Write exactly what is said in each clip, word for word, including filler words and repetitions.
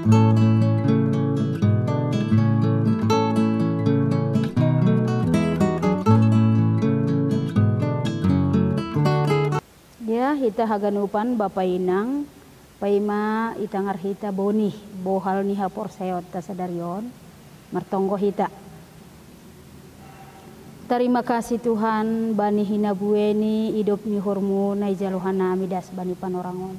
Ya, hita haganupan bapa inang, paima itangar hita bonih bohal ni haporsayaonta sadari on, martonggo hita. Tarima kasih Tuhan, bani hinabue ni idop ni uhurmu na ijalo hanami das bani panorang on.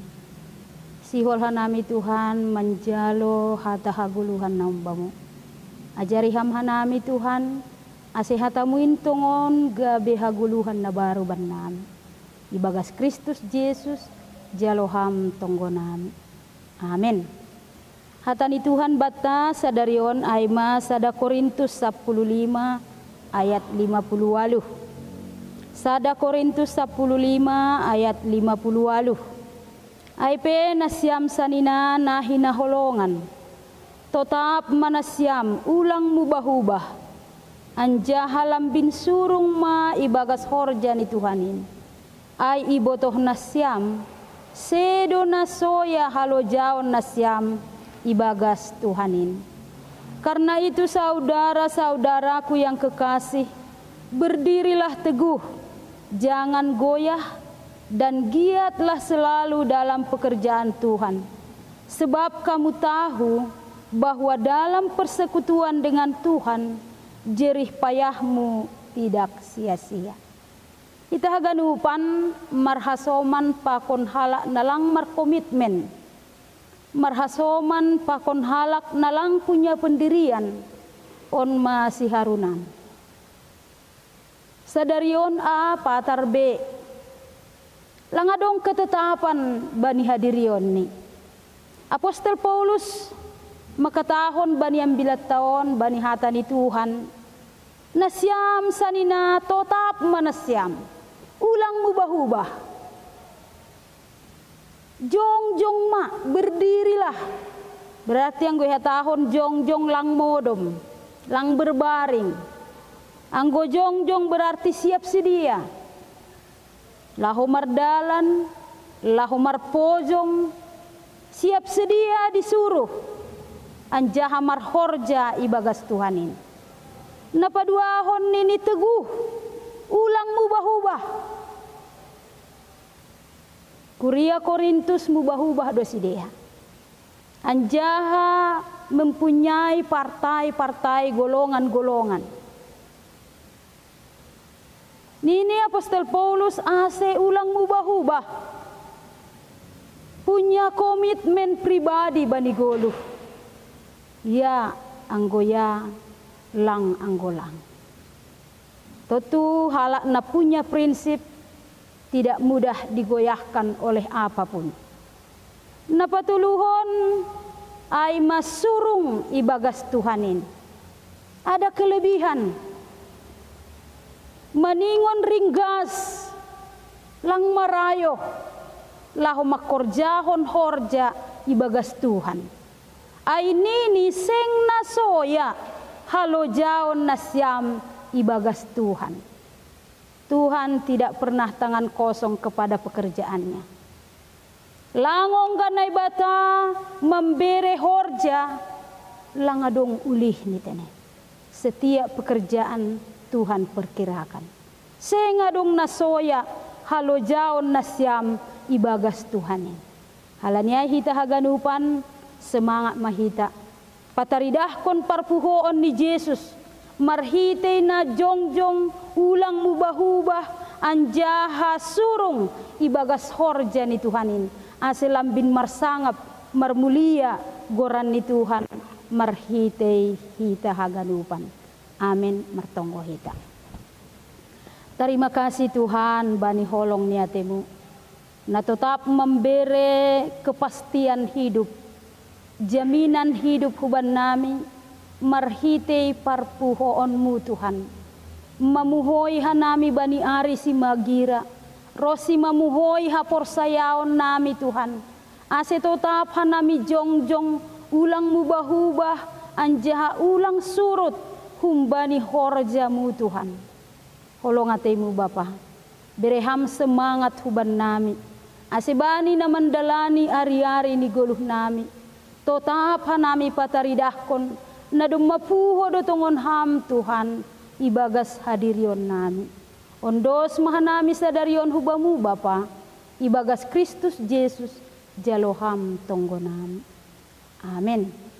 Sihol hanami Tuhan manjalo hata hagoluhan na umbamu. Ajari ham hanami Tuhan, ase hatamu in tongon gabe hagoluhan na baru bannami. Ibagas Kristus Jesus, jalo ham tonggonami. Amen. Hata ni Tuhan banta sadari on ai ma sada Korintus sapuluh lima ayat lima puluh waluh. Sada Korintus sapuluh lima ayat lima puluh waluh. Ai pe nasiam sanina na hinaholongan, totap ma nasiam ulang mubah-ubah, anjaha lambin surung ma ibagas horja ni Tuhan in. Ai ibotoh nasiam, sedo na soya halojaon nasiam ibagas Tuhan in. Karena itu saudara-saudaraku yang kekasih, berdirilah teguh, jangan goyah, dan giatlah selalu dalam pekerjaan Tuhan. Sebab kamu tahu bahwa dalam persekutuan dengan Tuhan, jerih payahmu tidak sia-sia. Hita haganupan marhasoman pakon halak na lang markomitmen, marhasoman pakon halak na lang punya pendirian, on ma siharunami. Sadari on a patar be, lang adong ketetapan bani hadirionni. Apostel Paulus mangkatahon bani ambilanta on bani hata ni Tuhan, nasiam sanina totap ma nasiam, ulang mubah-ubah. Jongjong ma, berdirilah. Berarti anggo ihatahon jongjong lang modom, lang berbaring. Anggo jongjong berarti siap sedia. Laho mardalan, laho marpojong, siap sedia disuruh, anjaha marhorja ibagas Tuhan in. Na paduahon nini teguh, ulang mubah-ubah. Kuria Korintus mubah-ubah do sidea. Anjaha mempunyai partai-partai, golongan-golongan. Nini apostel Paulus ase ulang mubah-ubah. Punya komitmen pribadi bani goluh. Ya anggo ya, lang anggo lang. Tontu halak na punya prinsip tidak mudah digoyahkan oleh apapun. Na patoluhon ai ma surung ibagas Tuhan in. Ada kelebihan. Maningon ringgas, lang marayoh, laho mangkorjahon horja ibagas Tuhan. Ai nini seng na soya halojaon nasiam ibagas Tuhan. Tuhan tidak pernah tangan kosong kepada pekerjaannya. Lang ongga Naibata mambere horja, lang adong ulihni tene. Setiap pekerjaan Tuhan perkirakan. Seng adong na soya halojaon nasiam ibagas Tuhan in. Halani ai hita haganupan, semangat ma hita pataridahkon parpuhoon ni Jesus, marhitei na jongjong, ulang mubah-ubah, anjaha surung ibagas horja ni Tuhan in, ase lambin marsangap, marmulia goran ni Tuhan marhitei hita haganupan. Amen. Martonggo hita. Tarima kasih Tuhan bani holong ni atemu, na totap mambere kepastian hidup, jaminan hidup hubannami, marhitei parpuhoonmu Tuhan. Mamuhoi hanami bani ari simagira, ronsi mamuhoi haporsayaonnami Tuhan, ase totap hanami jongjong, ulang mubah-ubah, anjaha ulang surut humbani horjamu Tuhan. Holong atemu Bapa, bere Ham semangat hubannami, ase bani na mandalani ari-ari ni goluhnami, Totap hanami pataridahkon, na domma puho do tongon Ham Tuhan, ibagas hadirion nami. Ondos ma hanami sadarion hu Bamu Bapa, ibagas Kristus Jesus, jalo Ham tonggo nami. Amen.